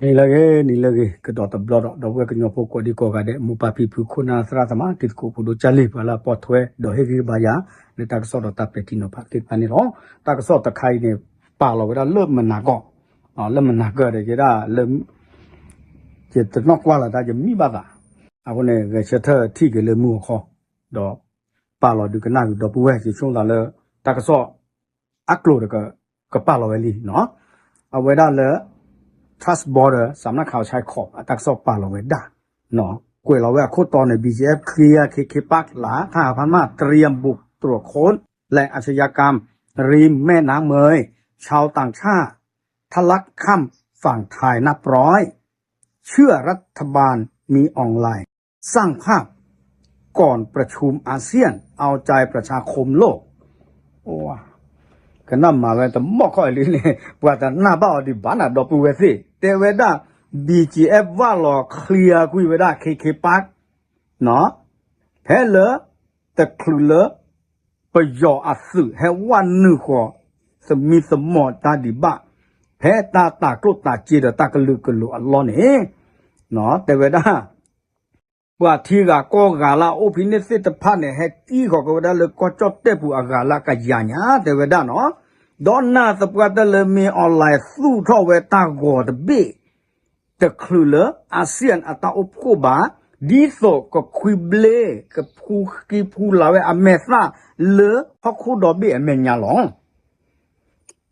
နံၤလၢအဂ့ၤ နံၤလၢအဂ့ၤ ကဒီးတဘျီဒီး ဒီပုၢ်ဝဲၢ်ကညီဖိကိးဒံကိးဂၤဒဲး မိၢ်ပၢ်ဖံဖု ခိၣ်နၢ်သရၣ်သမါ တံၤသကိးဖိဒိၣ်ကၢ်လံၢ် ပှၤလၢအပိာ်ထွဲ ဒီးဟ့ၣ်ဂံၢ်ဘါယၤ လၢတၢ်ကစီၣ်ဒီးတၢ်ပဲာ်ထံနီၤဖးသ့ၣ်တဖၣ်န့ၣ်လီၤ. တၢ်ကစီၣ်တခါအံၤန့ၣ် ပာ်လီၤဝဲဒၣ်လၢမနၤကီၢ်, လၢမနၤကၢၢ်ဒီး ယဲဒၣ်လၢ ယတနီၣ်ကွၢ်လၢၤတၢ် ယမံဘၣ်သး, အဃိန့ၣ် ဂဲၤဆၢထၢၣ်ထံၣ်က့ၤလၢမုၢ်အဃီ, ဒီးပာ်လီၤဒုးကနၣ်က့ၤဒီပုၢ်ဝဲၢ် ယဆိကမိၣ်သးလၢ တၢ်ကစီၣ် အကျိၤဒီး ကပာ်လီၤဝဲလံနီၤ. အဝဲဒၣ်လၢ Trust Border စးမနၣ်ခးအီၤဆဲခီး အတၢ်ကစီၣ်ပာ်လီၤဝဲဒၣ်, ကွဲးလီၤဝဲအခိၣ်တီန့ၣ် BGF clear K K Park လၢ ทหารพม่าเตรียมบุกตรวจค้นแหล่งอาชญากรรม ริมแม่น้ำเมย ชาวต่างชาติทะลักข้ามฝั่งไทยนับร้อย เชื่อรัฐบาลมีออนไลน์ สร้างภาพ ก่อนประชุมอาเซียน เอาใจประชาคมโลก ကနၣ်မၤဝဲတမီၢ်ခီၣ်အံၤလံန့ၣ် ပှၤတနာ်ဘၣ်အီၤဒံးဘၣ်နၤ ဒီပုၢ်ဝဲၢ်သ့ၣ် တဲဝဲဒၣ် BGF ဝၢ်လီၤ clear ကွံာ်ဝဲဒၣ် K K Park ဖဲလၢ တချုးလၢ ပယီၤအသုးဟဲဝၢ်နုာ်ဃီၤ သမံသမိးတၢ်ဒံးဘၣ် ဖဲတၢ်တၤကျိၣ်တၤစ့ဒီးတၢ်ကလုာ်ကလိာ်အလီၢ်န့ၣ် တဲဝဲဒၣ် ပှၤထံဂၤကီၢ်ဂၤလၢအအိၣ်ဖဲန့ၣ်သ့ၣ်တဖၣ်န့ၣ် ဟဲကံၣ်ဃီၤက့ၤဝဲဒၣ်လၢကီၢ်ကၠီၣ်တဲၣ်ပူၤအဂၤလၢကယၤညါ တဲဝဲဒၣ်နီၤ. ဒီးနာ်သပှၢ်တၢၢ်လၢမ့ၢ် online သူၣ်ထီၣ်ဝဲတၢ်ဂီၤတဘ့ၣ် တချုးလၢ ASEAN အတၢ်အိၣ်ဖှိၣ်ဘၣ် ဒ်သိးကခွံဘျ့ ကဖူကံဖူလာ်ဝဲအမဲာ်သၣ် လၢဟီၣ်ခိၣ်ဒီဘ့ၣ်အမဲာ်ညါလီၤ.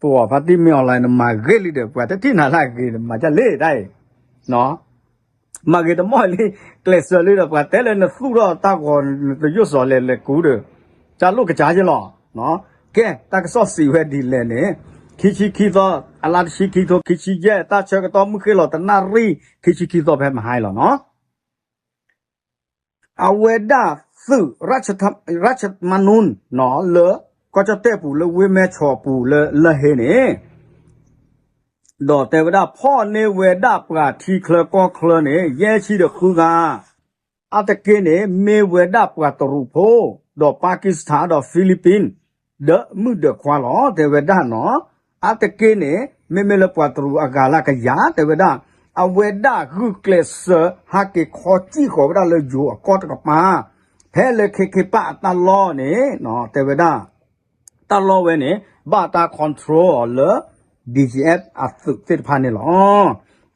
ပဝဲဖါတံၢ်မ့ၢ် online နမၤဂ့ၤလံဒီး ပှၤတထံၣ်နၤလၢအဂ့ၤ နမၤဒ်လဲၣ်တၢ်အံၤ မၤဂ့ၤတမီၢ်လံ ကျဲးစၢးလံဒီး ပှၤတဲလၢနသူၣ်ထီၣ်တၢ်ဂီၤ နတယိၣ်စီၤလဲၤလဲၤကူဒီး ကၢ်လိၣ်ကစၢ်ယဲလီၤ. ကဲ တၢ်ကစီၣ်စံးဝဲဒ်လဲၣ်န့ၣ် ခံဆံခံသီ အလါတဆံခံထိခံဆံယဲၢ် တၢ်ဆၢကတီၢ်မုၢ်ဃ့ၢ်လီၤတနၣ်ရံၣ် ခံဆံခံသီဖဲမဟါအံၤလီၤနီၤ. အဝဲဒၣ်သုး ရၢ်ၡမနူၣ် လၢ ကီၢ်ကၠီၣ်တဲၣ်ပူၤလၢ ဝ့ၢ်မဲၢ်ဆီးပူၤလၢ လၢဟ့န့ၣ် ဒီးတဲဝဲဒၣ်ဖီၣ်န့ၢ်ဝဲဒၣ်ပှၤထံချၢကီၢ်ချၢန့ၣ် ယဲၢ်ဆံဒီးဃုဂၤ အါတက့ၢ်န့ၣ် မ့ၢ်ဝဲဒၣ်ပှၤတရူးဖိ ဒီးပၣ်ကံၣ်စထၣ် ဒီးဖံလံးပံၣ် ဒီးမုၣ်ဒီးခွါလီၤ တဲဝဲဒၣ်နီၤ. အါတက့ၢ်န့ၣ် မ့မ့ၢ်လၢပှၤတရူးအဂၤလၢကယၤ တဲဝဲဒၣ် အဝဲဒၣ်ဂုာ်ကျဲးစၢး ဟးက့ၤခီစံၣ်ဃီၤဝဲဒၣ်လၢယိၤအကီၢ်တကပၤ ဖဲလၢ ခ့ခ့ပၣ် အတၢ်လီၢ်န့ၣ် တဲဝဲဒၣ် တၢ်လီၢ်ဝဲန့ၣ် ဘၣ်တၢ် control အီၤလၢ BGF အသုးသ့ၣ်တဖၣ်န့ၣ်လီၤ.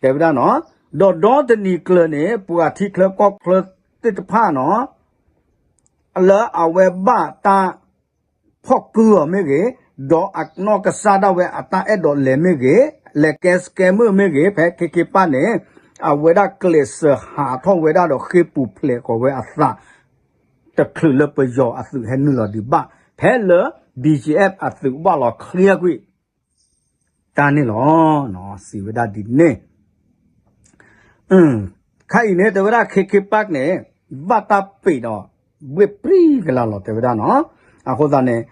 တဲဝဲဒၣ်နီၤ, ဒီးဒီတနံၤကျၢၤန့ၣ် ပှၤထံချၢကီၢ်ချၢသ့ၣ်တဖၣ်နီၤ လၢအဝဲဘၣ်တၢ်ဖီၣ်ကုၢ်အီၤမ့ၢ်ဂ့ၤ, ဒီးအနီၢ်ကစၢ်ဒၣ်ဝဲအတၢ်အဲၣ်ဒိးလဲၤမ့ၢ်ဂ့ၤ, လဲၤကဲ scammer မ့ၢ်ဂ့ၤ, ဖဲခ့ခ့ပၣ်န့ၣ် အဝဲဒၣ်ကျဲးစၢးဟးထီၣ်ဝဲဒၣ်ဒီးဃ့ပူၤဖျဲးဃီၤဝဲအသး တချုးလၢပယီၤအသုးဟဲနုာ်လီၤဒံးဘၣ် ဖဲလၢ BGF အသုးဘၣ်လီၤ clear ကွံာ် တၢ်န့ၣ်လီၤ. စံးဝဲဒၣ်ဒ်န့ၣ် ခါအံၤန့ၣ် တဲဝဲဒၣ် ခ့ခ့ပၣ်န့ၣ် ဘၣ်တၢ်ပ့ၤဒီး ဘှ့ၣ်ပြံကလါလီၤ တဲဝဲဒၣ်နီၤ. အဃိသတးန့ၣ်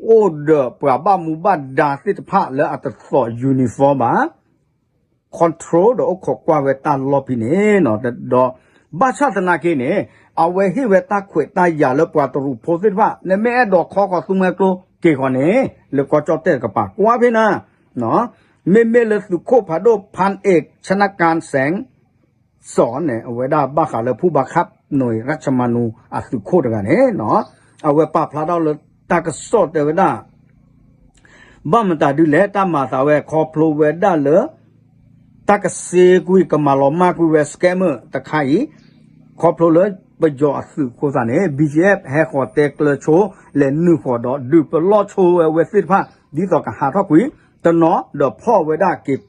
အိၣ်ဒီးပှၤဘၣ်မူဘၣ်ဒါသ့ၣ်တဖၣ်လၢအတသိး uniform ဘၣ် control ဒီးအိၣ်ခိးကွၢ်ဝဲတၢ်လီၢ်ဖဲန့ၣ်နီၤ. ဒီးဘၣ်ဆၣ်သနာ်က့န့ၣ် အဝဲဟ့ၣ်ဝဲတၢ်ခွဲးတၢ်ယာ်လၢပှၤတရူးဖိသ့ၣ်တဖၣ် နမ့ၢ်အဲၣ်ဒိးခီဃီၤသူမှဲကျိက့ၤဃီၤန့ၣ် လၢကီၢ်ကၠီၣ်တဲၣ်တကပၤ ကွၢ်ဖဲနၤ မ့မ့ၢ်လၢသုးခိၣ်ဖးဒိၣ် ဖၣ်အဲၣ် ဆနၣ်ကၣ်စဲၣ် စီၤန့ၣ် အဝဲဒၣ်ဘၣ်ဃးလၢ ဖူဘးခးပ်ၣ် နွံရၢ်ၡမနူ အသုးခိၣ်တဂၤန့ၣ် အဝဲပာ်ဖျါထီၣ်လၢတၢ်ကစီၣ်တဲဝဲဒၣ် ဘၣ်မတၤဒ်လဲၣ် တၢ်မၤသးဝဲခီဖျိဝဲဒၣ်လၢ တၢ်ကစ့ကွံာ်ကမၤလီၤမၢ်ကွံာ်ဝဲ scammer တခါအံၤ ခီဖျိလၢပယီၤအသုးအဃိသတးန့ၣ် BGF ဟဲဃီၤတဲကျၢၤဆိ လဲၤနုာ်ဃီၤဒီး ဒုးပလီၢ်ဆိဝဲအဝဲသ့ၣ်တဖၣ် ဒ်သိးကဟးထီၣ်ကွံာ် တနီၤဒီးဖီၣ်ဝဲဒၣ်က့ၤ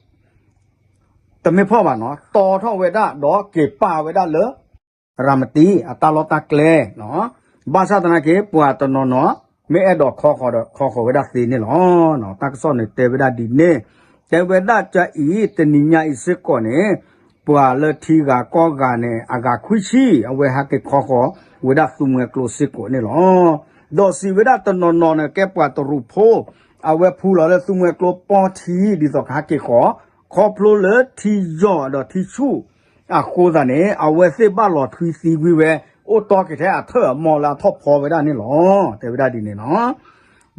တမ့ၢ်ဖီၣ်ဘၣ်နီၤ တီထီၣ်ဝဲဒၣ်ဒီးက့ၤပာ်ဝဲဒၣ်လၢ ရၤမတံ အတၢ်လီၢ်တၢ်ကျဲ ဘၣ်ဆၣ်သနာ်က့ ပှၤတနီၤနီၤ မ့ၢ်အဲၣ်ဒိးခီဃီၤဒီး ခီဃီၤဝဲဒၣ်သ့န့ၣ်လီၤ. တၢ်ကစီၣ်န့ၣ်တဲဝဲဒၣ်ဒ်န့ၣ် တဲဝဲဒၣ်ကအံၤ တနံၤညါအံၤစ့ၢ်ကီးန့ၣ် ပှၤလၢထံဂၤကီၢ်ဂၤန့ၣ် အဂၤခွံဆံ အဝဲဟဲက့ၤခီဃီၤဝဲဒၣ်သူမှဲကျိစ့ၢ်ကီးန့ၣ်လီၤ. ဒီးစံးဝဲဒၣ်တနီၤနီၤန့ၣ် ကဲပှၤတရူးဖိ အဝဲဖူလီၤလၢသူမှဲကျိပီၢ်ထံ ဒ်သိးကဟဲက့ၤဃီၤ ခီဖျိလၢထံယီၤဒီးထံဆူၣ် အဃိသတးန့ၣ် အဝဲသ့ၣ်ဘၣ်လီၤထွံသံကွံာ်ဝဲ အိၣ်တီက့ၤထဲအထၢၣ်အမီၢ်လၢအထီၣ်ဖီဝဲဒၣ်န့ၣ်လီၤ. တဲဝဲဒၣ်ဒ်န့ၣ်လီၤ.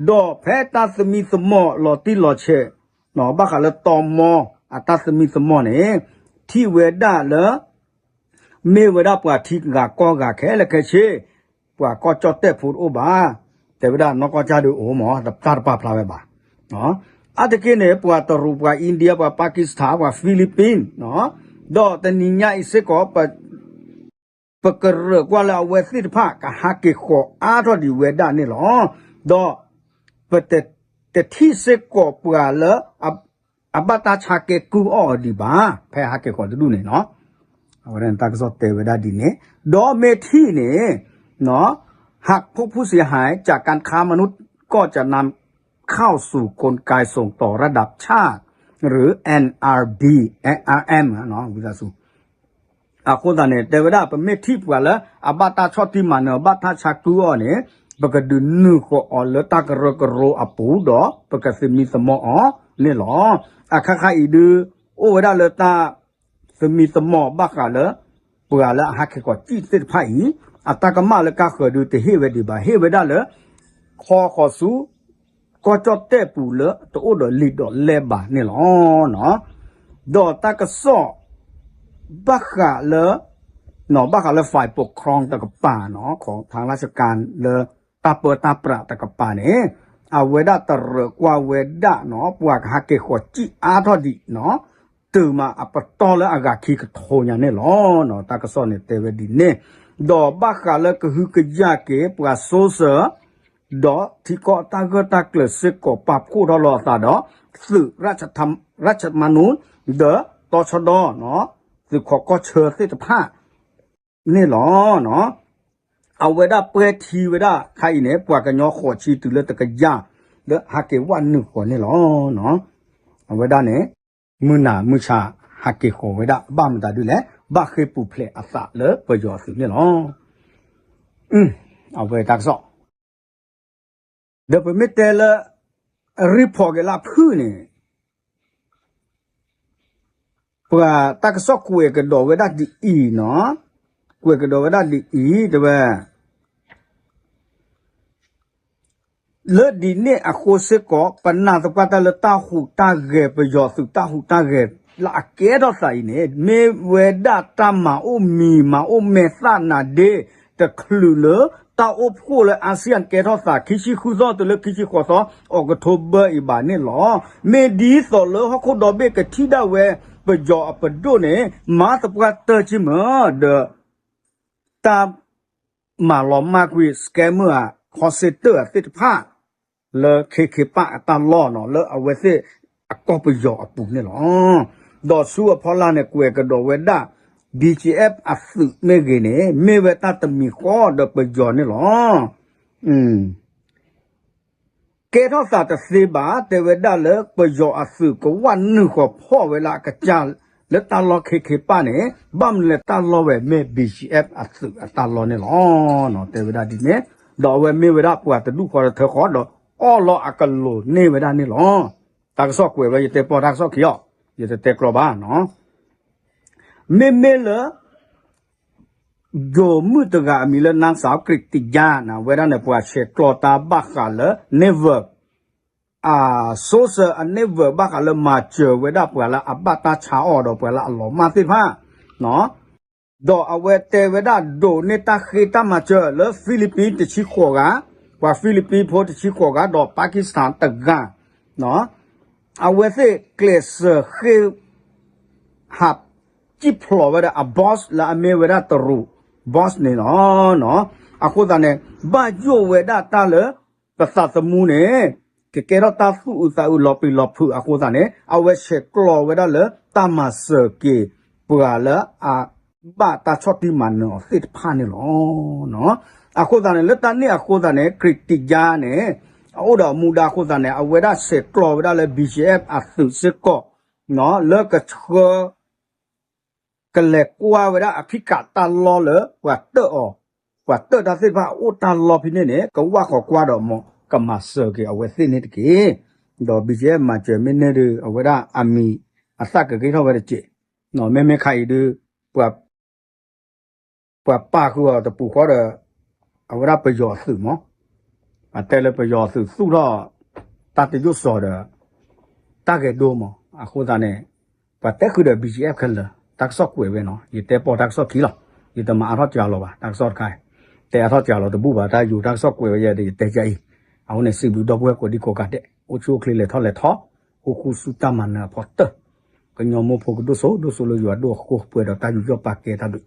ဒီးဖဲတၢ်သမံသမိးလီၤတံၢ်လီၤဆဲး ဘၣ်ဃးလၢတီမီ အတၢ်သမံသမိးန့ၣ် ထံၣ်ဝဲဒၣ်လၢ မ့ၢ်ဝဲဒၣ်ပှၤထံဂၤကီၢ်ဂၤခဲလၢာ်ခဲဆ့, ပှၤကီၢ်ကၠီၣ်တဲၣ်ဖိတအိၣ်ဘၣ်, တဲဝဲဒၣ်နီၢ်ကီၢ်ကၢ်ဒုးအိၣ်မး တၢ်တပာ်ဖျါဝဲဘၣ်. အါတက့ၢ်န့ၣ် ပှၤတရူး ပှၤ India ပှၤ Pakistan ပှၤ Philippines ဒီးတနံၤညါအံၤစ့ၢ်ကီး ပကရၢၢ်ကွၢ်လၢအဝဲသ့ၣ်တဖၣ် ကဟးက့ၤဃီၤအါထီၣ်ဒံးဝဲဒၣ်န့ၣ်လီၤ. ဒီးပတထံၣ်စ့ၢ်ကီးပှၤလၢ အဘၣ်တၢ်ဆါကဲကုၢ်အီၣ်အီၤဒံးဘၣ်, ဖဲဟးက့ၤဃီၤတဒူၣ်န့ၣ်လီၤ. အဝဲဒၣ်န့ၣ်တၢ်ကစီၣ်တဲဝဲဒၣ်ဒ်န့ၣ်, ဒီးမ့ၢ်ထံၣ်န့ၣ် หากพบผู้เสียหายจากการค้ามนุษย์ ก็จะนำเข้าสู่กลไกส่งต่อระดับชาติ หรือ เอ็นอาร์ดี เอ็นอาร์เอ็ม ဝံသးစူၤ အဃိသတးန့ၣ် တဲဝဲဒၣ် ပမ့ၢ်ထံၣ်ပှၤလၢ အဘၣ်တၢ်ဆီၣ်တံၢ်မၤနၢၤ ဘၣ်တၢ်ဆါကုၢ်အီၤန့ၣ် ပကဒုးနုာ်ဃီၤအီၤလၢတၢ်ကရၢကရိအပူၤဒီး ပကသမံသမိးအီၤန့ၣ်လီၤ. အခါခါအံၤဒုး အိၣ်ဝဲဒၣ်လၢတၢ်သမံသမိးဘၣ်ဃးလၢ ပှၤလၢအဟးက့ၤဃီၤစံၣ်သ့ၣ်တဖၣ်အံၤ အတၢ်ကမၣ်လၢကါဃၢၤဒုးတဟ့ၣ်ဝဲဒံးဘၣ်, ဟ့ၣ်ဝဲဒၣ်လၢ ခီဃီၤဆူ ကီၢ်ကၠီၣ်တဲၣ်ပူၤလၢတအိၣ်ဒီးလံာ်ဒီးလဲၢ်ဘၣ်န့ၣ်လီၤ. ဒီးတၢ်ကစီၣ် ဘၣ်ဃးလၢ ဘၣ်ဃးလၢ ฝ่ายปกครอง တကပၤ ของทางราชการ လၢတၢ်ပၢတၢ်ပြးတကပၤန့ၣ် အဝဲဒၣ်တရၢၣ်ကွၢ်ဝဲဒၣ် ပှၤကဟးက့ၤဃီၤစံၣ်အါထီၣ်ဒံး တုၤမးအပတီၢ်လၢအဂၤခံကထိညါန့ၣ်လီၤ. တၢ်ကစီၣ်န့ၣ်တဲဝဲဒ်န့ၣ်, ဒီးဘၣ်ဃးလၢကဟုကယာ်က့ၤပှၤစိစၢၤ ဒီးထံကီၢ်တၢ်ဂၢၢ်တၢ်ကျၢၤစ့ၢ်ကီးပာ်ဖှိၣ်ထီၣ်လီၤအသးဒီး သုးရၢၣ်မနူ ဒီးတီၤဆီဒီ သုးခိးကီၢ်ဆၢသ့ၣ်တဖၣ်န့ၣ်လီၤ. အဝဲဒၣ်ပှဲၤထံဝဲဒၣ်ခါအံၤန့ၣ် ပှၤကညီဃိးဆံတုၤလၢတကယၤ လၢဟးက့ၤဝဲနုာ်ဃီၤန့ၣ်လီၤ. အဝဲဒၣ်န့ၣ် မုၢ်နၤမုၢ်ဆါ ဟးက့ၤဃီၤဝဲဒၣ် ဘၣ်မတၤဒ်လဲၣ်, ဘၣ်ဃ့ၢ်ပူၤဖျဲးအသးလၢပယီၤအသုးန့ၣ်လီၤ. အဝဲတၢ်ကစီၣ် ဒီးပမ့ၢ်တဲလၢ report က့ၤလၢဖုၣ်န့ၣ် ပှၤတၢ်ကစီၣ်ကွဲးကဒီးဝဲဒၣ်ဒ်အံၤနီၤ, ကွဲးကဒီးဝဲဒၣ်ဒ်အံၤ တဲဝဲ လၢဒ်န့ၣ်အဃိစ့ၢ်ကီး ပနာ်သပှၢ်တၢ်လၢတၢ်ဟူးတၢ်ဂဲၤ ပယီၤသုးတၢ်ဟူးတၢ်ဂဲၤလၢအကဲထီၣ်သးအံၤန့ၣ် မ့ၢ်ဝဲဒၣ်တၢ်မၤအိၣ်မံၤမၤအိၣ်မဲာ်သၣ်နၤဒ့ တချုးလၢ တၢ်အိၣ်ဖှိၣ်လၢ ASEAN ကဲထီၣ်သး ခံဆံဃုသီတုၤလၢခံဆံဃိးသီ October အံၤဘၣ်န့ၣ်လီၤ. မ့ၢ်ဒ်သိးလၢဟီၣ်ခိၣ်ဒီဘ့ၣ်ကထံၣ်ဒၣ်ဝဲ ပယီၤအပဒိၣ်န့ၣ် မၤသပှၢ်တၢၢ်က့မၢ ဒီး တၢ် မၤလီၤမၢ်ကွံာ် scammer အခီၣ်စ့တၢၣ်သ့ၣ်တဖၣ် လၢ ခ့ခ့ပၣ် အတၢ်လီၢ်နီၤ လၢအဝဲသ့ၣ်အကီၢ်ပယီၤအပူၤန့ၣ်လီၤ. ဒီးဆူအဖီလာ်န့ၣ် ကွဲးကဒီးဝဲဒၣ် BGF အသုးမ့ၢ်ဂ့ၤန့ၣ် မ့ၢ်ဝဲတၢ်တမံၤဃီဒီးပယီၤန့ၣ်လီၤ. ကဲထီၣ်သးတသ့ဘၣ် တဲဝဲဒၣ်လၢပယီၤအသုးကဝၢ်နုာ်ဃီၤဖီၣ်ဝဲလၢအကစၢ် လၢတၢ်လီၢ်ခ့ခ့ပၣ်န့ၣ် ဘၣ်မနုၤလဲၣ်တၢ်လီၢ်ဝဲမ့ၢ် BGF အသုးအတၢ်လီၢ်န့ၣ်လီၤ. တဲဝဲဒၣ်ဒ်န့ၣ် ဒီးအဝဲမ့ၢ်ဝဲဒၣ်ပှၤတဒူၣ်ဃီတထၢဃီဒီး အီၣ်လီၤအကလိၤန့ၢ်ဝဲဒၣ်န့ၣ်လီၤ. တၢ်ကစီၣ်ကွဲးဝဲ ယတဲပီၢ်တၢ်ကစီၣ်ခံအီၤ ယတတဲကျီဘၣ်နီၤ. မ့မ့ၢ်လၢ ယိၤမုၣ်တဂၤအမံၤလၢ နန်းสาว กฤติยา န့ၣ် အဝဲဒၣ်န့ၣ် ပှၤဆဲးကျိးတၢ်ဘၣ်ဃးလၢ network အ social အ network ဘၣ်ဃးလၢမၤစၢၤဝဲဒၣ်ပှၤလၢအဘၣ်တၢ်ဆါအီၣ်ဒီးပှၤလၢအလီၤမၢ်သ့ၣ်တဖၣ် ဒီးအဝဲတဲဝဲဒၣ်ဒိးန့ၢ်တၢ်ဃ့တၢ်မၤစၢၤလၢ Philippines တဆံဃိးဂၤ, ပှၤ Philippines ဖိတဆံဃိးဂၤ ဒီး Pakistan တဂၤ အဝဲသ့ၣ်ကျဲးစၢးဃ့ ဟး စံၣ်ဖျိးဝဲဒၣ်အ boss လၢအမ့ၢ်ဝဲဒၣ်တရူး boss န့ၣ်လီၤ. အဃိသတးန့ၣ် ဘၣ်ယိၣ်ဝဲဒၣ်တၢ်လၢ ပသးသမူန့ၣ် ကကဲထီၣ်တၢ်သူၣ်အုးသးအုးလီၤပျံၤလီၤဖုးအဃိသတးန့ၣ် အဝဲဆဲးကျိးဝဲဒၣ်လၢတၢ်မၤစၢၤက့ၤ ပှၤလၢအဘၣ်တၢ်ဆီၣ်တံၢ်မၤနၢၤအီၤသ့ၣ်တဖၣ်န့ၣ်လီၤ. အဃိသတးန့ၣ် လၢတၢ်န့ၣ်အဃိသတးန့ၣ် ခရံာ်တံာ်ယါန့ၣ် အအိၣ်ဒီးအမူဒါအဃိသတးန့ၣ် အဝဲဒၣ်ဆဲးကျိးဝဲဒၣ်လၢ BGF အသုးစ့ၢ်ကီး လၢကဆှၢ ကလဲၤကွၢ်ဝဲဒၣ်အဖံးကးတၢ်လီၢ်လၢ ပှၤတၢၣ်အီၤ, ပှၤတၢၣ်တၢ်သ့ၣ်တဖၣ်အအိၣ်တၢ်လီၢ်ဖဲန့ၣ်န့ၣ် ကဝၢ်ဃီၤကွၢ်ဒီးမ့ၢ်ကမၤစၢၤက့ၤအဝဲသ့ၣ်န့ၣ်တက့ၢ်. ဒီး BGF မၤစၢၤမ့ၢ်န့ၢ်ဒုး အဝဲဒၣ်အမံၤအသၣ်ကဂ့ၤထီၣ်ဝဲတက့ၢ်. မ့မ့ၢ်ခါအံၤဒုး ပှၤ ပှၤပာ်ဃုာ်အီၤတပူၤဃီဒီး အဝဲဒၣ်ပယီၤအသုးမး, အတဲလၢပယီၤအသုးသူၣ်ထီၣ် တၢ်တယိၣ်စီၤဒီး တၢ်ဂဲၤဒိမး အဃိသတးန့ၣ် ပှၤတဲဃုာ်ဒီး BGF ခဲလၢာ် တၢ်ကစီၣ်ကွဲးဝဲနီၤ, ယတဲပိာ်တၢ်ကစီၣ်ခံလီၤ. ယတမၤအါထီၣ်စှၤလီၤဘၣ်, တၢ်ကစီၣ်တခါ တဲအါထီၣ်စှၤလီၤတဘူၣ်ဘၣ်, တၢ်ယိၤတၢ်ကစီၣ်ကွဲးဝဲယဲဒီး ယတဲကအံၤ. အဃိန့ၣ် စံးဘျုးဒီပုၢ်ဝဲၢ်ကိးဒံကိးဂၤဒဲး, အိၣ်ဆူၣ်အိၣ်ချ့လဲၤထီၣ်လဲၤထီ, အိၣ်ဃူဆူတၢ်မၤနၢၤအဖီတၢၢ်, ကညီမိၢ်ဖိကဒိၣ်စိဒိၣ်စိလၢယွၤဒိၣ်အဃိ ပှဲၤဒီးတၢ်ယူးယီၣ်ပာ်ကဲတၢ်ဘျုး.